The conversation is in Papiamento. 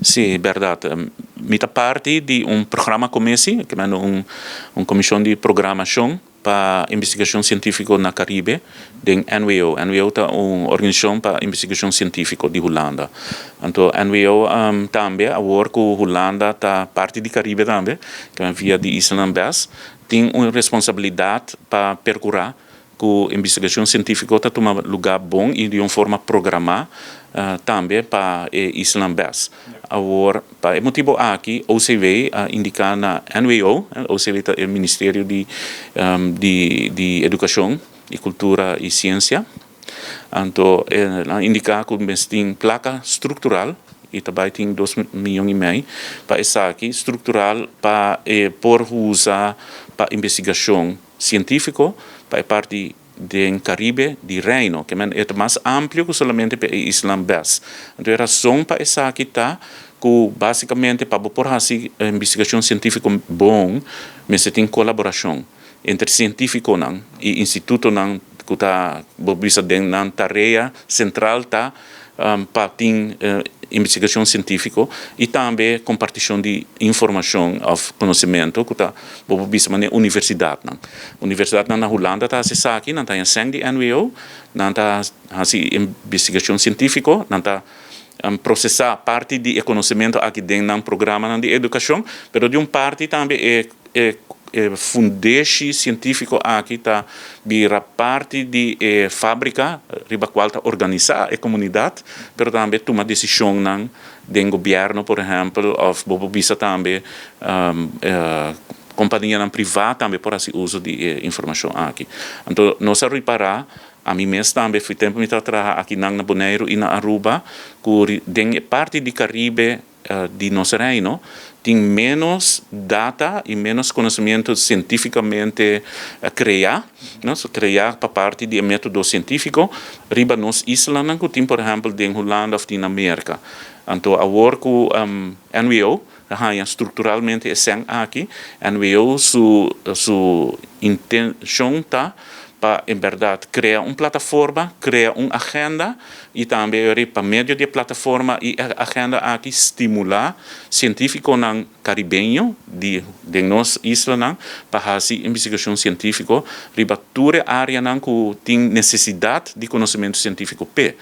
Si, berdat. Mi ta parti di un programma commissie, ku ta un komishon di programashon pa investigashon sientífiko na Karibe, di NWO. NWO ta un organisashon pa investigashon sientífiko di Hulanda. Anto, NWO tambe, awor ku Hulanda ta parti di Karibe tambe, ku ta via di isla BES, tin un responsabilidat pa perkurá ku investigashon sientífiko ta tuma lugá bon i di un forma programá tambe pa isla BES. Awor, pa e motibu aki, OCW a indiká na NWO, OCW ta e Ministerio di Edukashon i Kultura i Siensia, anto a indiká ku tin plaka struktural i tambe tin 2,5 mion pa esaki struktural pa por usa pa investigashon sientífiko pa parti di Karibe di Reino, ku ta mas amplio ku solamente pa isla BES. Anto, e rason pa esaki ta ku básikamente pa por hasi investigashon sientífiko bon, mester tin kolaborashon entre sientífikonan i institutonan ku ta bisa den nan tarea sentral ta pa tin investigashon sientífiko i tambe kompartishon di informashon òf konosementu ku ta bisa manera universidatnan. Universidatnan na Hulanda ta hasi esaki, nan ta sèn di NWO, nan ta hasi investigashon sientífiko, nan ta prosesá parti di konosementu aki den nan programa di edukashon, pero di un parti tambe e fundeshi sientífiko aki ta bira parti di fábrika riba kual ta organisá e komunidat, pero tambe tuma desishonnan di gobièrnu, por ehèmpel, òf bo bisa tambe kompanianan privá tambe por hasi uso di informashon aki. Anto, nos a ripará, ami mes tambe, for di tempu mi traha aki na Boneiru i na Aruba, ku den parti di Karibe di nos reino, tin menos data i menos konosementu sientífikamente kreá, no? So, kreá pa parti di método sientífiko, riba nos islanan, ku tin, por ehèmpel, na Hulanda òf na Amérika. Anto, awor ku NWO, haña strukturalmente e sèn aki, NWO su intenshon ta pa, en berdat, krea un plataforma, krea un agenda i tambe pa medio di plataforma i agenda aki stimulá sientífikonan karibeño di nos islanan pa hasi investigashon sientífiko riba tur áreanan ku tin nesesidat di konosementu sientífiko p'e.